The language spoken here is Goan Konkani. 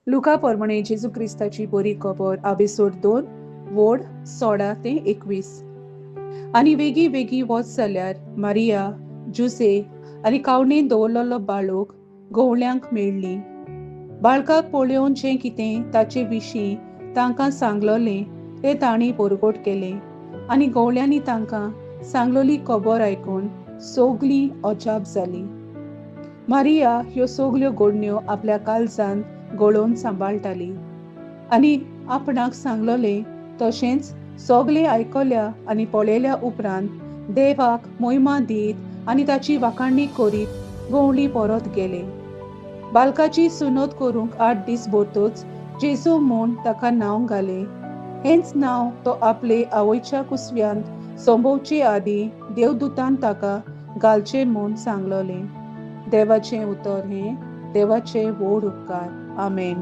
लुका परमणे जेजू क्रिस्ताची बरी खबर आबेसोर 2 वोड 16 ते 21. आनी वेगीं वेगीं वच जाल्यार मारिया, जुसे आनी कावणेन दवरलेलो बाळक गवळ्यांक मेळ्ळी. बाळकाक पळोवन जें कितें ताचे विशीं तांकां सांगलोलें तें तांणी परगट केलें आनी गवळ्यांनी तांकां सांगलोली खबर आयकून सगलीं अजाप जालीं. मारिया ह्यो सगल्यो घडण्यो आपल्या काळजान गळोवन सांबाळटाली आनी आपणाक सांगलोलें तशेंच सगलें आयकल्या आनी पळयल्या उपरांत देवाक मोहिमा दीत आनी ताची वाखाणणी करीत गवळी परत गेले. बालकाची सुनत करूंक 8 दीस भरतच जेजू म्हूण ताका नांव घालें. हेंच नांव तो आपले आवयच्या कुसव्यांत संभोवचे आदीं देवदूतान ताका घालचें म्हूण सांगलोलें. देवाचें उतर हें देवाचे व्हड उपकार. आमेन.